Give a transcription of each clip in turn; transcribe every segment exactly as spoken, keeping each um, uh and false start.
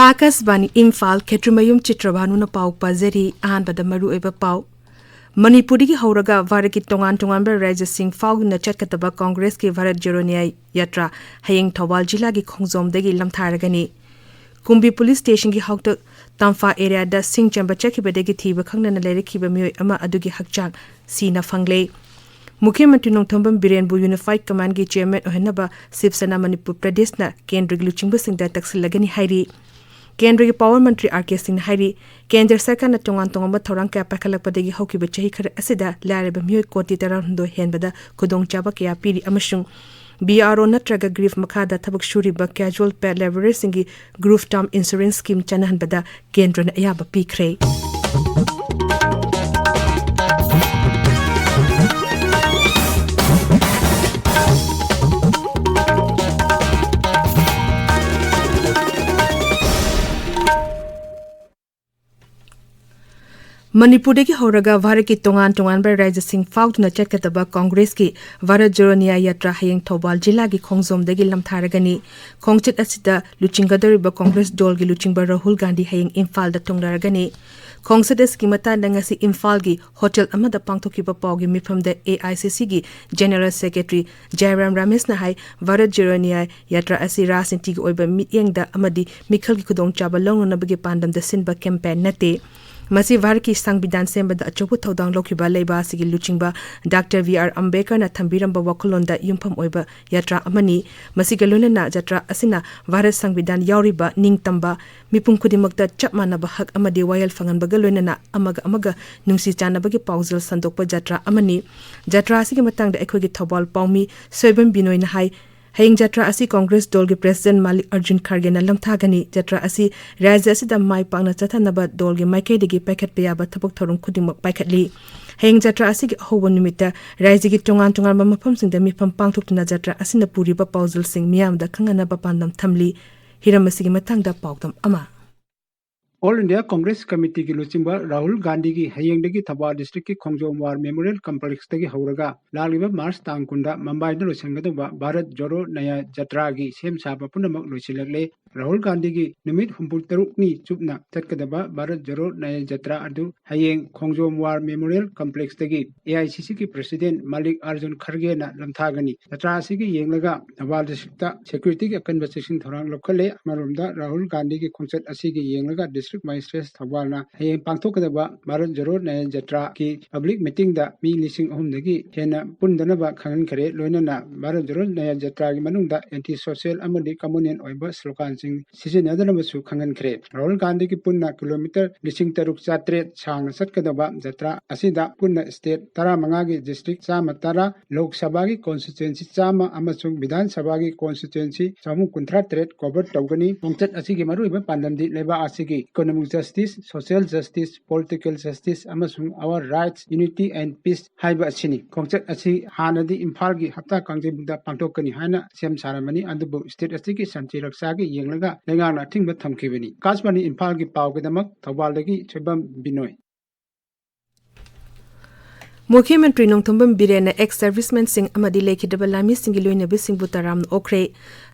ꯑꯥꯀꯥꯁꯕꯥꯅꯤ ꯏꯝꯐꯥꯜ, ꯈꯦꯇ꯭ꯔꯤꯃꯌꯨꯝ ꯆꯤꯇ꯭ꯔꯚꯥꯅꯨꯅ ꯄꯥꯎ ꯄꯥꯖꯔꯤ꯫ ꯑꯍꯥꯟꯕꯗ ꯃꯔꯨꯑꯣꯏꯕ ꯄꯥꯎ꯫ ꯃꯅꯤꯄꯨꯔꯗꯒꯤ ꯍꯧꯔꯒ ꯚꯥꯔꯠꯀꯤ ꯇꯣꯉꯥꯟ ꯇꯣꯉꯥꯟꯕ ꯔꯥꯖ꯭ꯌꯁꯤꯡ ꯐꯥꯎꯗꯨꯅ ꯆꯠꯀꯗꯕ ꯀꯣꯡꯒ꯭ꯔꯦꯁꯀꯤ ꯚꯥꯔꯠ ꯖꯣꯔꯣ ꯅ꯭ꯌꯥꯌ ꯌꯥꯇ꯭ꯔꯥ ꯍꯌꯦꯡ ꯊꯧꯕꯥꯜ ꯖꯤꯂꯥꯒꯤ ꯈꯣꯡꯖꯣꯝꯗꯒꯤ ꯂꯝꯊꯥꯔꯒꯅꯤ꯫ ꯀꯨꯝꯕꯤ ꯄꯨꯂꯤꯁ ꯁ꯭ꯇꯦꯁꯟꯒꯤ ꯍꯥꯎꯇꯛ ꯇꯝꯐꯥ ꯑꯦꯔꯤꯌꯥꯗ ꯁꯤꯡ ꯆꯟꯕ ꯆꯠꯈꯤꯕꯗꯒꯤ ꯊꯤꯕ ꯈꯪꯗꯅ ꯂꯩꯔꯛꯈꯤꯕ ꯃꯤꯑꯣꯏ ꯑꯃ ꯑꯗꯨꯒꯤ ꯍꯛꯆꯥꯡ ꯁꯤꯅ ꯐꯪꯂꯦ꯫ ꯃꯨꯈ꯭ꯌ ꯃꯟꯇ꯭ꯔꯤ ꯅꯣꯡꯊꯣꯝꯕꯝ ꯕꯤꯔꯦꯟꯕꯨ ꯌꯨꯅꯤꯐꯥꯏꯗ ꯀꯃꯥꯟꯗꯒꯤ ꯆꯤꯌꯔꯃꯦꯟ ꯑꯣꯏꯍꯟꯅꯕ ꯁꯤꯕ ꯁꯦꯅꯥ ꯃꯅꯤꯄꯨꯔ ꯄ꯭ꯔꯗꯦꯁꯅ ꯀꯦꯟꯗ꯭ꯔꯒꯤ ꯂꯨꯆꯤꯡꯕꯁꯤꯡꯗ ꯇꯛꯁꯤꯜꯂꯒꯅꯤ ꯍꯥꯏꯔꯤ꯫ ꯀꯦꯟꯗ꯭ꯔꯒꯤ ꯄꯥꯋꯔ ꯃꯟꯇ꯭ꯔꯤ ꯑꯥꯔ ꯀꯦ ꯁꯤꯡꯅ ꯍꯥꯏꯔꯤ, ꯀꯦꯟꯗ꯭ꯔ ꯁꯔꯀꯥꯔꯅ ꯇꯣꯉꯥꯟ ꯇꯣꯉꯥꯟꯕ ꯊꯧꯔꯥꯡ ꯀꯌꯥ ꯄꯥꯏꯈꯠꯂꯛꯄꯗꯒꯤ ꯍꯧꯈꯤꯕ ꯆꯍꯤ ꯈꯔ ꯑꯁꯤꯗ ꯂꯥꯏꯔꯕ ꯃꯤꯑꯣꯏ ꯀꯣꯇꯤ ꯇꯔꯥꯍꯨꯝꯗꯣꯏ ꯍꯦꯟꯕꯗ ꯈꯨꯗꯣꯡꯆꯥꯕ ꯀꯌꯥ ꯄꯤꯔꯤ ꯑꯃꯁꯨꯡ ꯕꯤ ꯑꯥꯔ ꯑꯣ ꯅꯠꯇ꯭ꯔꯒ ꯒ꯭ꯔꯤꯐ ꯃꯈꯥꯗ ꯊꯕꯛ ꯁꯨꯔꯤꯕ casual paid labourerꯁꯤꯡꯒꯤ group term insurance scheme ꯆꯠꯅꯍꯟꯕꯗ ꯀꯦꯟꯗ꯭ꯔꯅ ꯑꯌꯥꯕ ꯄꯤꯈ꯭ꯔꯦ꯫ ꯃꯅꯤꯄꯨꯔꯗꯒꯤ ꯍꯧꯔꯒ ꯚꯥꯔꯠꯀꯤ ꯇꯣꯉꯥꯟ ꯇꯣꯉꯥꯟꯕ ꯔꯥꯖ꯭ꯌꯁꯤꯡ ꯐꯥꯎꯗꯨꯅ ꯆꯠꯀꯗꯕ ꯀꯣꯡꯒ꯭ꯔꯦꯁꯀꯤ ꯚꯥꯔꯠ ꯖꯣꯔꯣ ꯅ꯭ꯌꯥꯌ ꯌꯥꯇ꯭ꯔꯥ ꯍꯌꯦꯡ ꯊꯧꯕꯥꯜ ꯖꯤꯂꯥꯒꯤ ꯈꯣꯡꯖꯣꯝꯗꯒꯤ ꯂꯝꯊꯥꯔꯒꯅꯤ꯫ ꯈꯣꯡꯆꯠ ꯑꯁꯤꯗ ꯂꯨꯆꯤꯡꯒꯗꯧꯔꯤꯕ ꯀꯣꯡꯒ꯭ꯔꯦꯁ ꯗꯣꯜꯒꯤ ꯂꯨꯆꯤꯡꯕ ꯔꯥꯍꯨꯜ ꯒꯥꯟꯙꯤ ꯍꯌꯦꯡ ꯏꯝꯐꯥꯜꯗ ꯊꯨꯡꯂꯔꯒꯅꯤ꯫ ꯈꯣꯡꯆꯠ ꯑꯁꯤꯒꯤ ꯃꯇꯥꯡꯗ ꯉꯁꯤ ꯏꯝꯐꯥꯜꯒꯤ ꯍꯣꯇꯦꯜ ꯑꯃꯗ ꯄꯥꯡꯊꯣꯛꯈꯤꯕ ꯄꯥꯎꯒꯤ ꯃꯤꯐꯝꯗ ꯑꯦ ꯑꯥꯏ ꯁꯤ ꯁꯤꯒꯤ ꯖꯦꯅꯦꯔꯦꯜ ꯁꯦꯀ꯭ꯔꯦꯇꯔꯤ ꯖꯥꯏꯔꯥꯝ ꯔꯥꯃꯦꯁꯅ ꯍꯥꯏ, ꯚꯥꯔꯠ ꯖꯣꯔꯣ ꯅ꯭ꯌꯥꯌ ꯌꯥꯇ꯭ꯔꯥ ꯑꯁꯤ ꯔꯥꯖꯅꯤꯇꯤꯒꯤ ꯑꯣꯏꯕ ꯃꯤꯠꯌꯦꯡꯗ ꯑꯃꯗꯤ ꯃꯤꯈꯜꯒꯤ ꯈꯨꯗꯣꯡꯆꯥꯕ ꯂꯧꯅꯅꯕꯒꯤ ꯄꯥꯟꯗꯝꯗ ꯁꯤꯟꯕ ꯀꯦꯝꯄꯦꯟ ꯅꯠꯇꯦ꯫ ꯃꯁꯤ ꯚꯥꯔꯠꯀꯤ ꯁꯪꯕꯤꯙꯥꯟ ꯁꯦꯝꯕꯗ ꯑꯆꯧꯕ ꯊꯧꯗꯥꯡ ꯂꯧꯈꯤꯕ ꯂꯩꯕꯥꯛ ꯑꯁꯤꯒꯤ ꯂꯨꯆꯤꯡꯕ ꯗꯥꯛꯇꯔ ꯕꯤ ꯑꯥꯔ ꯑꯝꯕꯦꯗꯀꯔꯅ ꯊꯝꯕꯤꯔꯝꯕ ꯋꯥꯈꯜꯂꯣꯟꯗ ꯌꯨꯝꯐꯝ ꯑꯣꯏꯕ ꯌꯥꯇ꯭ꯔꯥ ꯑꯃꯅꯤ꯫ ꯃꯁꯤꯒ ꯂꯣꯏꯅꯅ ꯖꯥꯇ꯭ꯔꯥ ꯑꯁꯤꯅ ꯚꯥꯔꯠ ꯁꯪꯕꯤꯙꯥꯟ ꯌꯥꯎꯔꯤꯕ ꯅꯤꯡꯇꯝꯕ ꯃꯤꯄꯨꯝ ꯈꯨꯗꯤꯡꯃꯛꯇ ꯆꯞ ꯃꯥꯟꯅꯕ ꯍꯛ ꯑꯃꯗꯤ ꯋꯥꯌꯦꯜ ꯐꯪꯍꯟꯕꯒ ꯂꯣꯏꯅꯅ ꯑꯃꯒ ꯑꯃꯒ ꯅꯨꯡꯁꯤ ꯆꯥꯟꯅꯕꯒꯤ ꯄꯥꯎꯖꯦꯜ ꯁꯟꯗꯣꯛꯄ ꯖꯥꯇ꯭ꯔꯥ ꯑꯃꯅꯤ꯫ ꯖꯥꯇ꯭ꯔꯥ ꯑꯁꯤꯒꯤ ꯃꯇꯥꯡꯗ ꯑꯩꯈꯣꯏꯒꯤ ꯊꯧꯕꯥꯜ ꯄꯥꯎꯃꯤ ꯁꯣꯏꯕꯝ ꯕꯤꯅꯣꯏꯅ ꯍꯥꯏ, ꯍꯌꯦꯡ ꯖꯥꯇ꯭ꯔꯥ ꯑꯁꯤ ꯀꯣꯡꯒ꯭ꯔꯦꯁ ꯗꯣꯜꯒꯤ ꯄ꯭ꯔꯦꯁꯤꯗꯦꯟꯠ ꯃꯥꯂꯤꯛ ꯑꯔꯖꯨꯟ ꯈꯥꯔꯒꯦꯅ ꯂꯝꯊꯥꯒꯅꯤ꯫ ꯖꯥꯇ꯭ꯔꯥ ꯑꯁꯤ ꯔꯥꯖ꯭ꯌ ꯑꯁꯤꯗ ꯃꯥꯏ ꯄꯥꯛꯅ ꯆꯠꯊꯅꯕ ꯗꯣꯜꯒꯤ ꯃꯥꯏꯀꯩꯗꯒꯤ ꯄꯥꯏꯈꯠꯄ ꯌꯥꯕ ꯊꯕꯛ ꯊꯧꯔꯝ ꯈꯨꯗꯤꯡꯃꯛ ꯄꯥꯏꯈꯠꯂꯤ꯫ ꯍꯌꯦꯡ ꯖꯥꯇ꯭ꯔꯥ ꯑꯁꯤꯒꯤ ꯑꯍꯧꯕ ꯅꯨꯃꯤꯠꯇ ꯔꯥꯖ꯭ꯌꯒꯤ ꯇꯣꯉꯥꯟ ꯇꯣꯉꯥꯟꯕ ꯃꯐꯝꯁꯤꯡꯗ ꯃꯤꯐꯝ ꯄꯥꯡꯊꯣꯛꯇꯨꯅ ꯖꯥꯇ꯭ꯔꯥ ꯑꯁꯤꯅ ꯄꯨꯔꯤꯕ ꯄꯥꯎꯖꯦꯜꯁꯤꯡ ꯃꯤꯌꯥꯝꯗ ꯈꯪꯍꯟꯅꯕ ꯄꯥꯟꯗꯝ ꯊꯝꯂꯤ꯫ ꯍꯤꯔꯝ ꯑꯁꯤꯒꯤ ꯃꯇꯥꯡꯗ ꯄꯥꯎꯗꯝ ꯑꯃ꯫ All India Congress Committeeꯒꯤ ꯂꯨꯆꯤꯡꯕ ꯔꯥꯍꯨꯜ ꯒꯥꯟꯙꯤꯒꯤ ꯍꯌꯦꯡꯗꯒꯤ ꯊꯧꯕꯥꯜ districtꯀꯤ ꯈꯣꯡꯖꯣꯝ War Memorial Complexꯇꯒꯤ ꯍꯧꯔꯒ ꯂꯥꯛꯂꯤꯕ March ꯇꯥꯡ ꯀꯨꯟꯗ ꯃꯨꯝꯕꯥꯏꯗ ꯂꯣꯏꯁꯤꯟꯒꯗꯧꯕ ꯚꯥꯔꯠ ꯖꯣꯔꯣ ꯅꯌꯥ ꯖꯇ꯭ꯔꯥꯒꯤ ꯁꯦꯝ ꯁꯥꯕ ꯄꯨꯝꯅꯃꯛ ꯂꯣꯏꯁꯤꯜꯂꯛꯂꯦ꯫ ꯔꯥꯍꯨꯜ ꯒꯥꯟꯙꯤꯒꯤ ꯅꯨꯃꯤꯠ ꯍꯨꯝꯐꯨꯇꯔꯨꯛꯅꯤ ꯆꯨꯞꯅ ꯆꯠꯀꯗꯕ ꯚꯥꯔꯠ ꯖꯣꯔꯣ ꯅꯌꯥ ꯖꯇ꯭ꯔꯥ ꯑꯗꯨ ꯍꯌꯦꯡ ꯈꯣꯡꯖꯣꯝ War Memorial Complexꯇꯒꯤ AICCꯒꯤ President ꯃꯥꯂꯤꯛ ꯑꯥꯔꯖꯨꯟ ꯈꯔꯒꯦꯅ ꯂꯝꯊꯥꯒꯅꯤ꯫ ꯖꯇ꯭ꯔꯥ ꯑꯁꯤꯒꯤ ꯌꯦꯡꯂꯒ ꯊꯧꯕꯥꯜ districtꯇ securityꯒꯤ ꯑꯀꯟꯕ ꯆꯦꯛꯁꯤꯟ ꯊꯧꯔꯥꯡ ꯂꯧꯈꯠꯂꯦ꯫ ꯑꯃꯔꯣꯝꯗ ꯔꯥꯍꯨꯜ ꯒꯥꯟꯙꯤꯒꯤ ꯈꯣꯡꯆꯠ ꯑꯁꯤꯒꯤ ꯌꯦꯡꯂꯒ district magistrate ꯊꯧꯕꯥꯜꯅ ꯍꯌꯦꯡ ꯄꯥꯡꯊꯣꯛꯀꯗꯕ ꯚꯥꯔꯠ ꯖꯣꯔꯣ ꯅꯌꯥ ꯖꯇ꯭ꯔꯥꯒꯤ public meetingꯗ ꯃꯤ ꯂꯤꯁꯤꯡ ꯑꯍꯨꯝꯗꯒꯤ ꯍꯦꯟꯅ ꯄꯨꯟꯗꯅꯕ ꯈꯪꯍꯟꯈ꯭ꯔꯦ꯫ ꯂꯣꯏꯅꯅ ꯚꯥꯔꯠ ꯖꯣꯔꯣ ꯅꯌꯥ ꯖꯇ꯭ꯔꯥꯒꯤ ꯃꯅꯨꯡꯗ anti social ꯑꯃꯗꯤ communal ꯑꯣꯏꯕ sloganꯁꯤꯡ ꯁꯤꯖꯤꯟꯅꯗꯅꯕꯁꯨ ꯈꯪꯍꯟꯈ꯭ꯔꯦ꯫ ꯔꯥꯍꯨꯜ ꯒꯥꯟꯙꯤꯒꯤ ꯄꯨꯟꯅ kilometre ꯂꯤꯁꯤꯡ ꯇꯔꯨꯛ ꯆꯥꯇ꯭ꯔꯦꯠ ꯁꯥꯡꯅ ꯆꯠꯀꯗꯕ ꯖꯇ꯭ꯔꯥ ꯑꯁꯤꯗ ꯄꯨꯟꯅ state ꯇꯔꯥꯃꯉꯥꯒꯤ district ꯆꯥꯝꯃ ꯇꯔꯥ, ꯂꯣꯛ ꯁꯚꯥꯒꯤ constituency ꯆꯥꯝꯃ ꯑꯃꯁꯨꯡ ꯕꯤꯙꯥꯟ ꯁꯚꯥꯒꯤ constituency ꯆꯍꯨꯝ ꯀꯨꯟꯊ꯭ꯔꯥ ꯇꯔꯦꯠ cover ꯇꯧꯒꯅꯤ꯫ ꯈꯣꯡꯆꯠ ꯑꯁꯤꯒꯤ ꯃꯔꯨꯑꯣꯏꯕ ꯄꯥꯟꯗꯝꯗꯤ ꯂꯩꯕꯥꯛ ꯑꯁꯤꯒꯤ economic justice, social justice, political justice ꯑꯃꯁꯨꯡ our rights, unity and peace ꯍꯥꯏꯕ ꯑꯁꯤꯅꯤ꯫ ꯈꯣꯡꯆꯠ ꯑꯁꯤ ꯍꯥꯟꯅꯗꯤ ꯏꯝꯐꯥꯜꯒꯤ ꯍꯞꯇꯥ ꯀꯥꯡꯖꯩꯕꯨꯡꯗ ꯄꯥꯡꯊꯣꯛꯀꯅꯤ ꯍꯥꯏꯅ ꯁꯦꯝ ꯁꯥꯔꯝꯕꯅꯤ, ꯑꯗꯨꯕꯨ state ꯑꯁꯤꯒꯤ ꯁꯥꯟꯇꯤ ꯔꯛꯁꯥꯒꯤ ꯌꯦꯡꯂꯒ ꯂꯩꯉꯥꯛꯅ ꯑꯊꯤꯡꯕ ꯊꯝꯈꯤꯕꯅꯤ꯫ ꯑꯀꯥꯁꯕꯥꯅꯤ ꯏꯝꯐꯥꯜꯒꯤ ꯄꯥꯎꯒꯤꯗꯃꯛ ꯊꯧꯕꯥꯜꯗꯒꯤ ꯁꯣꯏꯕꯝ ꯕꯤꯅꯣꯏ꯫ ꯃꯨꯈ꯭ꯌ ꯃꯟꯇ꯭ꯔꯤ ꯅꯣꯡꯊꯣꯝꯕꯝ ꯕꯤꯔꯦꯟꯅ ex servicemenꯁꯤꯡ ꯑꯃꯗꯤ ꯂꯩꯈꯤꯗ꯭ꯔꯕ ꯂꯥꯟꯃꯤꯁꯤꯡꯒꯤ ꯂꯣꯏꯅꯕꯤꯁꯤꯡꯕꯨ ꯇꯔꯥꯝꯅ ꯑꯣꯛꯈ꯭ꯔꯦ꯫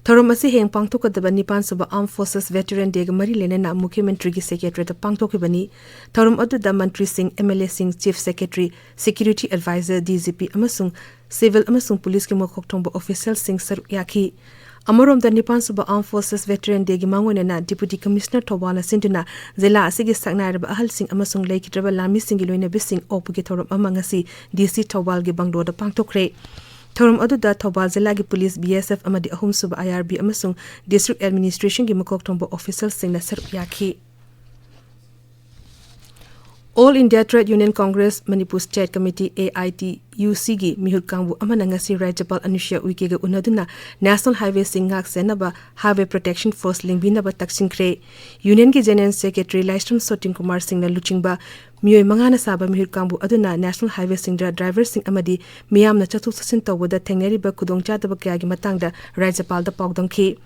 ꯊꯧꯔꯝ ꯑꯁꯤ ꯍꯌꯦꯡ ꯄꯥꯡꯊꯣꯛꯀꯗꯕ ꯅꯤꯄꯥꯟ ꯁꯨꯕ Armed Forces Veteran Dayꯒ ꯃꯔꯤ ꯂꯩꯅꯅ ꯃꯨꯈ꯭ꯌ ꯃꯟꯇ꯭ꯔꯤꯒꯤ secretariatꯇ ꯄꯥꯡꯊꯣꯛꯈꯤꯕꯅꯤ꯫ ꯊꯧꯔꯝ ꯑꯗꯨꯗ ꯃꯟꯇ꯭ꯔꯤꯁꯤꯡ, MLAꯁꯤꯡ, Chief Secretary, Security Advisor, DGP ꯑꯃꯁꯨꯡ civil ꯑꯃꯁꯨꯡ policeꯀꯤ ꯃꯀꯣꯛ ꯊꯣꯡꯕ officialꯁꯤꯡ ꯁꯔꯨꯛ ꯌꯥꯈꯤ꯫ ꯑꯃꯔꯣꯝꯗ, ꯅꯤꯄꯥꯟ ꯁꯨꯕ Armed Forces Veteran Dayꯒꯤ ꯃꯥꯡꯑꯣꯏꯅꯅ Deputy Commissioner ꯊꯧꯕꯥꯜꯅ ꯁꯤꯟꯗꯨꯅ ꯖꯤꯂꯥ ꯑꯁꯤꯒꯤ ꯁꯛꯅꯥꯏꯔꯕ ꯑꯍꯜꯁꯤꯡ ꯑꯃꯁꯨꯡ ꯂꯩꯈꯤꯗ꯭ꯔꯕ ꯂꯥꯟꯃꯤꯁꯤꯡꯒꯤ ꯂꯣꯏꯅꯕꯤꯁꯤꯡ ꯑꯣꯛꯄꯒꯤ ꯊꯧꯔꯝ ꯑꯃ ꯉꯁꯤ DC ꯊꯧꯕꯥꯜꯒꯤ ꯕꯪꯒ꯭ꯂꯣꯗ ꯄꯥꯡꯊꯣꯛꯈ꯭ꯔꯦ꯫ ꯊꯧꯔꯝ ꯑꯗꯨꯗ ꯊꯧꯕꯥꯜ ꯖꯤꯂꯥꯒꯤ police, BSF ꯑꯃꯗꯤ ꯑꯍꯨꯝꯁꯨꯕ IRB ꯑꯃꯁꯨꯡ district administrationꯒꯤ ꯃꯀꯣꯛ ꯊꯣꯡꯕ officialꯁꯤꯡꯅ ꯁꯔꯨꯛ ꯌꯥꯈꯤ꯫ All India Trade Union Congress Manipur State Committee, AITUCꯒꯤ ꯃꯤꯍꯨꯠ ꯀꯥꯡꯕꯨ ꯑꯃꯅ ꯉꯁꯤ ꯔꯥꯖ꯭ꯌꯄꯥꯜ ꯑꯅꯨꯁꯨꯏꯌꯥ ꯎꯏꯀꯦꯒ ꯎꯅꯗꯨꯅ National Highwayꯁꯤꯡ ꯉꯥꯛ ꯁꯦꯟꯅꯕ Highway Protection Force ꯂꯤꯡꯕꯤꯅꯕ ꯇꯛꯁꯤꯟꯈ꯭ꯔꯦ꯫ Unionꯒꯤ General Secretary ꯂꯥꯏꯁ꯭ꯔꯝ ꯁꯣꯇꯤꯟ ꯀꯨꯃꯥꯔ ꯁꯤꯡꯅ ꯂꯨꯆꯤꯡꯕ ꯃꯤꯑꯣꯏ ꯃꯉꯥꯅ ꯁꯥꯕ ꯃꯤꯍꯨꯠ ꯀꯥꯡꯕꯨ ꯑꯗꯨꯅ National Highwayꯁꯤꯡꯗ driverꯁꯤꯡ ꯑꯃꯗꯤ ꯃꯤꯌꯥꯝꯅ ꯆꯠꯊꯣꯛ ꯆꯠꯁꯤꯟ ꯇꯧꯕꯗ ꯊꯦꯡꯅꯔꯤꯕ ꯈꯨꯗꯣꯡꯆꯥꯗꯕ ꯀꯌꯥꯒꯤ ꯃꯇꯥꯡꯗ ꯔꯥꯖ꯭ꯌꯄꯥꯜꯗ ꯄꯥꯎꯗꯝꯈꯤ꯫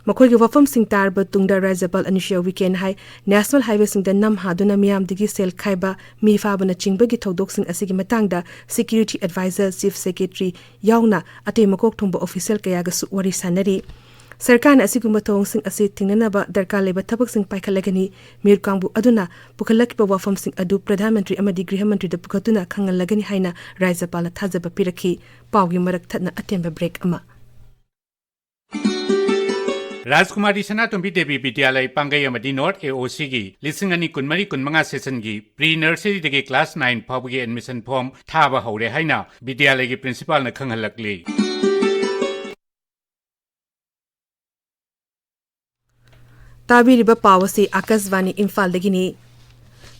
ꯃꯈꯣꯏꯒꯤ ꯋꯥꯐꯝꯁꯤꯡ ꯇꯥꯔꯕ ꯇꯨꯡꯗ ꯔꯥꯖ꯭ꯌꯄꯥꯜ ꯑꯅꯨꯁꯨꯏꯌꯥ ꯎꯏꯀꯦꯅ ꯍꯥꯏ, ꯅꯦꯁꯅꯦꯜ ꯍꯥꯏꯋꯦꯁꯤꯡꯗ ꯅꯝ ꯍꯥꯗꯨꯅ ꯃꯤꯌꯥꯝꯗꯒꯤ ꯁꯦꯜ ꯈꯥꯏꯕ, ꯃꯤ ꯐꯥꯕꯅꯆꯤꯡꯕꯒꯤ ꯊꯧꯗꯣꯛꯁꯤꯡ ꯑꯁꯤꯒꯤ ꯃꯇꯥꯡꯗ ꯁꯦꯀ꯭ꯌꯨꯔꯤꯇꯤ ꯑꯦꯗꯚꯥꯏꯖꯔ, ꯆꯤꯐ ꯁꯦꯀ꯭ꯔꯦꯇꯔꯤ ꯌꯥꯎꯅ ꯑꯇꯩ ꯃꯀꯣꯛ ꯊꯣꯡꯕ ꯑꯣꯐꯤꯁꯤꯌꯦꯜ ꯀꯌꯥꯒꯁꯨ ꯋꯥꯔꯤ ꯁꯥꯟꯅꯔꯤ꯫ ꯁꯔꯀꯥꯔꯅ ꯑꯁꯤꯒꯨꯝꯕ ꯊꯧꯑꯣꯡꯁꯤꯡ ꯑꯁꯤ ꯊꯤꯡꯅꯅꯕ ꯗꯔꯀꯥꯔ ꯂꯩꯕ ꯊꯕꯛꯁꯤꯡ ꯄꯥꯏꯈꯠꯂꯒꯅꯤ꯫ ꯃꯤꯔꯨ ꯀꯥꯡꯕꯨ ꯑꯗꯨꯅ ꯄꯨꯈꯠꯂꯛꯈꯤꯕ ꯋꯥꯐꯝꯁꯤꯡ ꯑꯗꯨ ꯄ꯭ꯔꯙꯥꯟ ꯃꯟꯇ꯭ꯔꯤ ꯑꯃꯗꯤ ꯒ꯭ꯔꯤꯍ ꯃꯟꯇ꯭ꯔꯤꯗ ꯄꯨꯈꯠꯇꯨꯅ ꯈꯪꯍꯜꯂꯒꯅꯤ ꯍꯥꯏꯅ ꯔꯥꯖ꯭ꯌꯄꯥꯜꯅ ꯊꯥꯖꯕ ꯄꯤꯔꯛꯈꯤ꯫ ꯄꯥꯎꯒꯤ ꯃꯔꯛ ꯊꯠꯅ ꯑꯇꯦꯟꯕ ꯕ꯭ꯔꯦꯛ ꯑꯃ꯫ ꯔꯥꯖꯀꯨꯃꯥꯔꯤ ꯁꯅꯥꯇꯣꯝꯕꯤ ꯗꯦꯕꯤ ꯕꯤꯗ꯭ꯌꯥꯂꯌ ꯄꯥꯡꯒꯩ ꯑꯃꯗꯤ ꯅꯣꯔꯠ ꯑꯦ ꯑꯣ ꯁꯤꯒꯤ ꯂꯤꯁꯤꯡ ꯑꯅꯤ ꯀꯨꯟꯃꯔꯤ ꯀꯨꯟꯃꯉꯥ ꯁꯦꯁꯟꯒꯤ ꯄ꯭ꯔꯤ ꯅꯔꯁꯔꯤꯗꯒꯤ ꯀ꯭ꯂꯥꯁ ꯅꯥꯏꯟ ꯐꯥꯎꯕꯒꯤ ꯑꯦꯗꯃꯤꯁꯟ ꯐꯣꯔꯝ ꯊꯥꯕ ꯍꯧꯔꯦ ꯍꯥꯏꯅ ꯕꯤꯗ꯭ꯌꯥꯂꯌꯒꯤ ꯄ꯭ꯔꯤꯟꯁꯤꯄꯥꯜꯅ ꯈꯪꯍꯜꯂꯛꯂꯤ꯫ ꯇꯥꯕꯤꯔꯤꯕ ꯄꯥꯎ ꯑꯁꯤ ꯑꯥꯀꯥꯁꯕꯥꯅꯤ ꯏꯝꯐꯥꯜꯗꯒꯤꯅꯤ꯫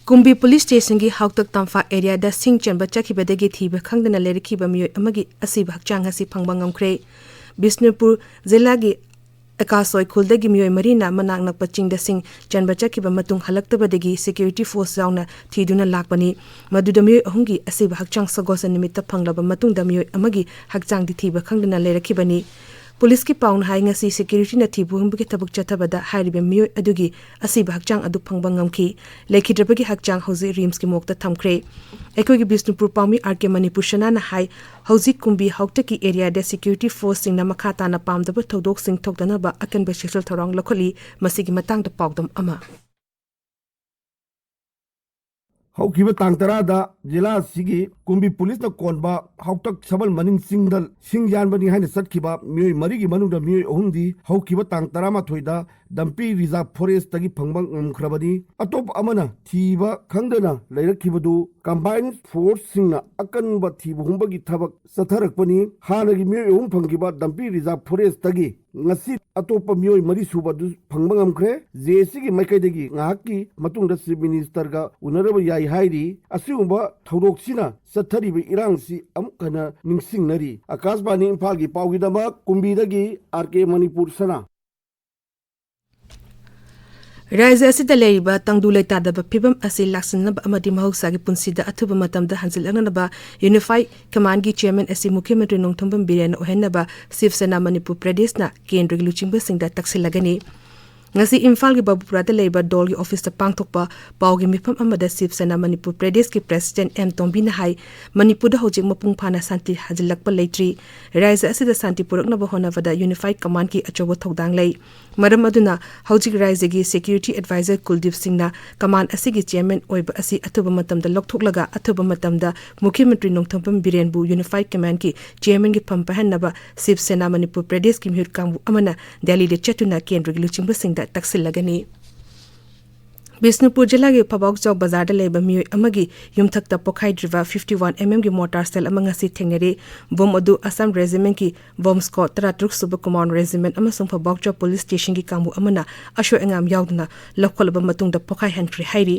ꯀꯨꯝꯕꯤ ꯄꯨꯂꯤꯁ ꯁ꯭ꯇꯦꯁꯟꯒꯤ ꯍꯥꯎꯇꯛ ꯇꯝꯐꯥ ꯑꯦꯔꯤꯌꯥꯗ ꯁꯤꯡ ꯆꯦꯟꯕ ꯆꯠꯈꯤꯕꯗꯒꯤ ꯊꯤꯕ ꯈꯪꯗꯅ ꯂꯩꯔꯛꯈꯤꯕ ꯃꯤꯑꯣꯏ ꯑꯃꯒꯤ ꯑꯁꯤꯕ ꯍꯛꯆꯥꯡ ꯑꯁꯤ ꯐꯪꯕ ꯉꯝꯈ꯭ꯔꯦ꯫ ꯕꯤꯁꯅꯨꯄꯨꯔ ꯖꯤꯂꯥꯒꯤ ꯑꯦꯀꯥꯁꯣꯏ ꯈꯨꯜꯗꯒꯤ ꯃꯤꯑꯣꯏ ꯃꯔꯤꯅ ꯃꯅꯥꯛ ꯅꯛꯄ ꯆꯤꯡꯗ ꯁꯤꯡ ꯆꯦꯟꯕ ꯆꯠꯈꯤꯕ ꯃꯇꯨꯡ ꯍꯜꯂꯛꯇꯕꯗꯒꯤ ꯁꯦꯀ꯭ꯌꯨꯔꯤꯇꯤ ꯐꯣꯔꯁ ꯌꯥꯎꯅ ꯊꯤꯗꯨꯅ ꯂꯥꯛꯄꯅꯤ꯫ ꯃꯗꯨꯗ ꯃꯤꯑꯣꯏ ꯑꯍꯨꯝꯒꯤ ꯑꯁꯤꯕ ꯍꯛꯆꯥꯡ ꯁꯒꯣꯜꯁꯦꯟ ꯅꯨꯃꯤꯠꯇ ꯐꯪꯂꯕ ꯃꯇꯨꯡꯗ ꯃꯤꯑꯣꯏ ꯑꯃꯒꯤ ꯍꯛꯆꯥꯡꯗꯤ ꯊꯤꯕ ꯈꯪꯗꯅ ꯂꯩꯔꯛꯈꯤꯕꯅꯤ꯫ ꯄꯨꯂꯤꯁꯀꯤ ꯄꯥꯎꯅ ꯍꯥꯏ, ꯉꯁꯤ ꯁꯦꯀ꯭ꯌꯨꯔꯤꯇꯤꯅ ꯊꯤꯕ ꯍꯨꯝꯕꯒꯤ ꯊꯕꯛ ꯆꯠꯊꯕꯗ ꯍꯥꯏꯔꯤꯕ ꯃꯤꯑꯣꯏ ꯑꯗꯨꯒꯤ ꯑꯁꯤꯕ ꯍꯛꯆꯥꯡ ꯑꯗꯨ ꯐꯪꯕ ꯉꯝꯈꯤ꯫ ꯂꯩꯈꯤꯗ꯭ꯔꯕꯒꯤ ꯍꯛꯆꯥꯡ ꯍꯧꯖꯤꯛ ꯔꯤꯝꯁꯀꯤ ꯃꯣꯔꯒꯇ ꯊꯝꯈ꯭ꯔꯦ꯫ ꯑꯩꯈꯣꯏꯒꯤ ꯕꯤꯁꯅꯨꯄꯨꯔ ꯄꯥꯎꯃꯤ ꯑꯥꯔ ꯀꯦ ꯃꯅꯤꯄꯨꯔ ꯁꯅꯥꯅ ꯍꯥꯏ, ꯍꯧꯖꯤꯛ ꯀꯨꯝꯕꯤ ꯍꯥꯎꯇꯛꯀꯤ ꯑꯦꯔꯤꯌꯥꯗ ꯁꯦꯀ꯭ꯌꯨꯔꯤꯇꯤ ꯐꯣꯔꯁꯁꯤꯡꯅ ꯃꯈꯥ ꯇꯥꯅ ꯄꯥꯝꯗꯕ ꯊꯧꯗꯣꯛꯁꯤꯡ ꯊꯣꯛꯇꯅꯕ ꯑꯀꯟꯕ ꯆꯦꯛꯁꯤꯜ ꯊꯧꯔꯥꯡ ꯂꯧꯈꯠꯂꯤ꯫ ꯃꯁꯤꯒꯤ ꯃꯇꯥꯡꯗ ꯄꯥꯎꯗꯝ ꯑꯃ꯫ ꯍꯧꯈꯤꯕ ꯇꯥꯡ ꯇꯔꯥꯗ ꯖꯤꯂꯥ ꯑꯁꯤꯒꯤ ꯀꯨꯝꯕꯤ ꯄꯨꯂꯤꯁꯅ ꯀꯣꯟꯕ ꯍꯥꯎꯇꯛ ꯁꯕꯜ ꯃꯅꯤꯡ ꯆꯤꯡꯗ ꯁꯤꯡ ꯌꯥꯟꯕꯅꯤ ꯍꯥꯏꯅ ꯆꯠꯈꯤꯕ ꯃꯤꯑꯣꯏ ꯃꯔꯤꯒꯤ ꯃꯅꯨꯡꯗ ꯃꯤꯑꯣꯏ ꯑꯍꯨꯝꯗꯤ ꯍꯧꯈꯤꯕ ꯇꯥꯡ ꯇꯔꯥꯃꯥꯊꯣꯏꯗ ꯗꯝꯄꯤ ꯔꯤꯖꯥꯔꯚ ꯐꯣꯔꯦꯁꯇꯒꯤ ꯐꯪꯕ ꯉꯝꯈ꯭ꯔꯕꯅꯤ꯫ ꯑꯇꯣꯞꯄ ꯑꯃꯅ ꯊꯤꯕ ꯈꯪꯗꯅ ꯂꯩꯔꯛꯈꯤꯕꯗꯨ ꯀꯝꯕꯥꯏꯟ ꯐꯣꯔꯁꯁꯤꯡꯅ ꯑꯀꯟꯕ ꯊꯤꯕ ꯍꯨꯝꯕꯒꯤ ꯊꯕꯛ ꯆꯠꯊꯔꯛꯄꯅꯤ꯫ ꯍꯥꯟꯅꯒꯤ ꯃꯤꯑꯣꯏ ꯑꯍꯨꯝ ꯐꯪꯈꯤꯕ ꯗꯝꯄꯤ ꯔꯤꯖꯥꯔꯚ ꯐꯣꯔꯦꯁꯇꯒꯤ ꯉꯁꯤ ꯑꯇꯣꯞꯄ ꯃꯤꯑꯣꯏ ꯃꯔꯤ ꯁꯨꯕ ꯑꯗꯨ ꯐꯪꯕ ꯉꯝꯈ꯭ꯔꯦ꯫ ꯖꯦ ꯑꯦ ꯁꯤꯒꯤ ꯃꯥꯏꯀꯩꯗꯒꯤ ꯉꯥꯏꯍꯥꯛꯀꯤ ꯃꯇꯨꯡꯗ ꯆꯤꯐ ꯃꯤꯅꯤꯁꯇꯔꯒ ꯎꯅꯔꯕ ꯌꯥꯏ ꯍꯥꯏꯔꯤ꯫ ꯑꯁꯤꯒꯨꯝꯕ ꯊꯧꯗꯣꯛꯁꯤꯅ ꯆꯠꯊꯔꯤꯕ ꯏꯔꯥꯡꯁꯤ ꯑꯃꯨꯛ ꯍꯟꯅ ꯅꯤꯡꯁꯤꯡꯅꯔꯤ꯫ ꯑꯀꯥꯁꯕꯥꯅꯤ ꯏꯝꯐꯥꯜꯒꯤ ꯄꯥꯎꯒꯤꯗꯃꯛ ꯀꯨꯝꯕꯤꯗꯒꯤ ꯑꯥꯔ ꯀꯦ ꯃꯅꯤꯄꯨꯔ ꯁꯅꯥ꯫ ꯔꯥꯖ꯭ꯌ ꯑꯁꯤꯗ ꯂꯩꯔꯤꯕ ꯇꯪꯗꯨ ꯂꯩꯇꯥꯗꯕ ꯐꯤꯕꯝ ꯑꯁꯤ ꯂꯥꯛꯁꯤꯟꯅꯕ ꯑꯃꯗꯤ ꯃꯍꯧꯁꯥꯒꯤ ꯄꯨꯟꯁꯤꯗ ꯑꯊꯨꯕ ꯃꯇꯝꯗ ꯍꯟꯖꯤꯜꯂꯛꯅꯕ Unified Commandꯒꯤ Chairman ꯑꯁꯤ ꯃꯨꯈ꯭ꯌ ꯃꯟꯇ꯭ꯔꯤ ꯅꯣꯡꯊꯣꯝꯕꯝ ꯕꯤꯔꯦꯟꯅ ꯑꯣꯏꯍꯟꯅꯕ ꯁꯤꯕ ꯁꯦꯅꯥ ꯃꯅꯤꯄꯨꯔ ꯄ꯭ꯔꯗꯦꯁꯅ ꯀꯦꯟꯗ꯭ꯔꯒꯤ ꯂꯨꯆꯤꯡꯕꯁꯤꯡꯗ ꯇꯛꯁꯤꯜꯂꯒꯅꯤ꯫ ꯉꯁꯤ ꯏꯝꯐꯥꯜꯒꯤ ꯕꯥꯕꯨꯄꯨꯔꯥꯗ ꯂꯩꯕ ꯗꯣꯜꯒꯤ ꯑꯣꯐꯤꯁꯇ ꯄꯥꯡꯊꯣꯛꯄ ꯄꯥꯎꯒꯤ ꯃꯤꯐꯝ ꯑꯃꯗ ꯁꯤꯕ ꯁꯦꯅꯥ ꯃꯅꯤꯄꯨꯔ ꯄ꯭ꯔꯗꯦꯁꯀꯤ ꯄ꯭ꯔꯦꯁꯤꯗꯦꯟꯠ ꯑꯦꯝ ꯇꯣꯝꯕꯤꯅ ꯍꯥꯏ, ꯃꯅꯤꯄꯨꯔꯗ ꯍꯧꯖꯤꯛ ꯃꯄꯨꯡ ꯐꯥꯅ ꯁꯥꯟꯇꯤ ꯍꯟꯖꯤꯜꯂꯛꯄ ꯂꯩꯇ꯭ꯔꯤ꯫ ꯔꯥꯖ꯭ꯌ ꯑꯁꯤꯗ ꯁꯥꯟꯇꯤ ꯄꯨꯔꯛꯅꯕ ꯍꯣꯠꯅꯕꯗ Unified Commandꯀꯤ ꯑꯆꯧꯕ ꯊꯧꯗꯥꯡ ꯂꯩ꯫ ꯃꯔꯝ ꯑꯗꯨꯅ ꯍꯧꯖꯤꯛ ꯔꯥꯖ꯭ꯌꯒꯤ Security Advisor ꯀꯨꯜꯗꯤꯞ ꯁꯤꯡꯅ command ꯑꯁꯤꯒꯤ chairman ꯑꯣꯏꯕ ꯑꯁꯤ ꯑꯊꯨꯕ ꯃꯇꯝꯗ ꯂꯧꯊꯣꯛꯂꯒ ꯑꯊꯨꯕ ꯃꯇꯝꯗ ꯃꯨꯈ꯭ꯌ ꯃꯟꯇ꯭ꯔꯤ ꯅꯣꯡꯊꯣꯝꯕꯝ ꯕꯤꯔꯦꯟꯕꯨ Unified Commandꯀꯤ chairmanꯒꯤ ꯐꯝ ꯄꯥꯏꯍꯟꯅꯕ ꯁꯤꯕ ꯁꯦꯅꯥ ꯃꯅꯤꯄꯨꯔ ꯄ꯭ꯔꯗꯦꯁꯀꯤ ꯃꯤꯍꯨꯠ ꯀꯥꯡꯕꯨ ꯑꯃꯅ ꯗꯦꯜꯂꯤꯗ ꯆꯠꯇꯨꯅ ꯀꯦꯟꯗ꯭ꯔꯒꯤ ꯂꯨꯆꯤꯡꯕꯁꯤꯡꯗ ꯇꯛꯁꯤꯜꯂꯒꯅꯤ꯫ ꯕꯤꯁꯅꯨꯄꯨꯔ ꯖꯤꯂꯥꯒꯤ ꯐꯕꯥꯎꯆꯥꯎ ꯕꯖꯥꯔꯗ ꯂꯩꯕ ꯃꯤꯑꯣꯏ ꯑꯃꯒꯤ ꯌꯨꯝꯊꯛꯇ ꯄꯣꯈꯥꯏꯗ꯭ꯔꯤꯕ fifty one mmꯒꯤ mortar shell ꯑꯃ ꯉꯁꯤ ꯊꯦꯡꯅꯔꯦ꯫ Bomb ꯑꯗꯨ Assam Regimentꯀꯤ bomb squad ꯇꯔꯥꯇꯔꯨꯛ ꯁꯨꯕ Command Regiment ꯑꯃꯁꯨꯡ ꯐꯕꯥꯎꯆꯥꯎ Police Stationꯒꯤ ꯀꯥꯡꯕꯨ ꯑꯃꯅ ꯑꯁꯣꯏ ꯑꯉꯥꯝ ꯌꯥꯎꯗꯅ ꯂꯧꯈꯠꯂꯕ ꯃꯇꯨꯡꯗ ꯄꯣꯈꯥꯏꯍꯟꯈ꯭ꯔꯦ ꯍꯥꯏꯔꯤ꯫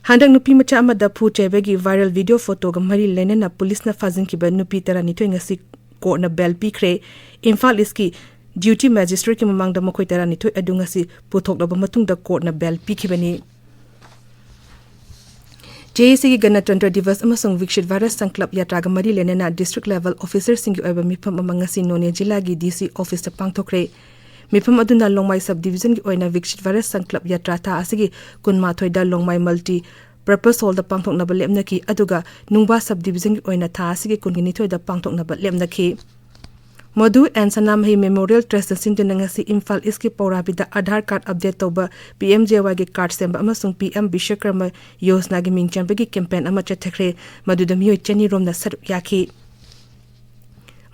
ꯍꯟꯗꯛ ꯅꯨꯄꯤ ꯃꯆꯥ ꯑꯃꯗ ꯐꯨ ꯆꯩꯕꯒꯤ viral video photoꯒ ꯃꯔꯤ ꯂꯩꯅꯅ ꯄꯨꯂꯤꯁꯅ ꯐꯥꯖꯤꯟꯈꯤꯕ ꯅꯨꯄꯤ ꯇꯔꯥꯅꯤꯊꯣꯏ ꯉꯁꯤ ꯀꯣꯔꯠꯅ bail ꯄꯤꯈ꯭ꯔꯦ꯫ ꯏꯝꯐꯥꯜ ꯏꯁꯀꯤ duty magistrateꯀꯤ ꯃꯃꯥꯡꯗ ꯃꯈꯣꯏ ꯇꯔꯥꯅꯤꯊꯣꯏ ꯑꯗꯨ ꯉꯁꯤ ꯄꯨꯊꯣꯛꯂꯕ ꯃꯇꯨꯡꯗ ꯀꯣꯔꯠꯅ bail ꯄꯤꯈꯤꯕꯅꯤ꯫ JACꯒꯤ ꯒꯅꯇꯟꯇ꯭ꯔ ꯗꯤꯕꯁ ꯑꯃꯁꯨꯡ ꯕꯤꯛꯁꯤꯠ ꯚꯥꯔꯠ ꯁꯪꯀꯜꯞ ꯌꯥꯇ꯭ꯔꯥꯒ ꯃꯔꯤ ꯂꯩꯅꯅ district level officerꯁꯤꯡꯒꯤ ꯑꯣꯏꯕ ꯃꯤꯐꯝ ꯑꯃ ꯉꯁꯤ ꯅꯣꯅꯦ ꯖꯤꯂꯥꯒꯤ DC officeꯇ ꯄꯥꯡꯊꯣꯛꯈ꯭ꯔꯦ꯫ ꯃꯤꯐꯝ ꯑꯗꯨꯅ ꯂꯣꯡꯃꯥꯏ sub divisionꯒꯤ ꯑꯣꯏꯅ ꯕꯤꯛꯁꯤꯠ ꯚꯥꯔꯠ ꯁꯪꯀꯜꯞ ꯌꯥꯇ꯭ꯔꯥ ꯊꯥ ꯑꯁꯤꯒꯤ ꯀꯨꯟꯃꯥꯊꯣꯏꯗ ꯂꯣꯡꯃꯥꯏ multi purpose hallꯗ ꯄꯥꯡꯊꯣꯛꯅꯕ ꯂꯦꯞꯅꯈꯤ, ꯑꯗꯨꯒ ꯅꯨꯡꯕꯥ sub divisionꯒꯤ ꯑꯣꯏꯅ ꯊꯥ ꯑꯁꯤꯒꯤ ꯀꯨꯟꯒ ꯅꯤꯊꯣꯏꯗ ꯄꯥꯡꯊꯣꯛꯅꯕ ꯂꯦꯞꯅꯈꯤ꯫ ꯃꯣꯗꯨ ꯑꯦꯟ ꯁꯅꯥꯃꯍꯤ Memorial Trustꯅ ꯁꯤꯟꯗꯨꯅ ꯉꯁꯤ ꯏꯝꯐꯥꯜ ꯏꯁꯀꯤ ꯄꯧꯔꯥꯕꯤꯗ Aadhaar card update ꯇꯧꯕ, PMJAYꯒꯤ card ꯁꯦꯝꯕ ꯑꯃꯁꯨꯡ PM Vishwakarma Yojanaꯒꯤ ꯃꯤꯡ ꯆꯟꯕꯒꯤ campaign ꯑꯃ ꯆꯠꯊꯈ꯭ꯔꯦ, ꯃꯗꯨꯗ ꯃꯤꯑꯣꯏ ꯆꯅꯤ ꯔꯣꯝꯅ ꯁꯔꯨꯛ ꯌꯥꯈꯤ꯫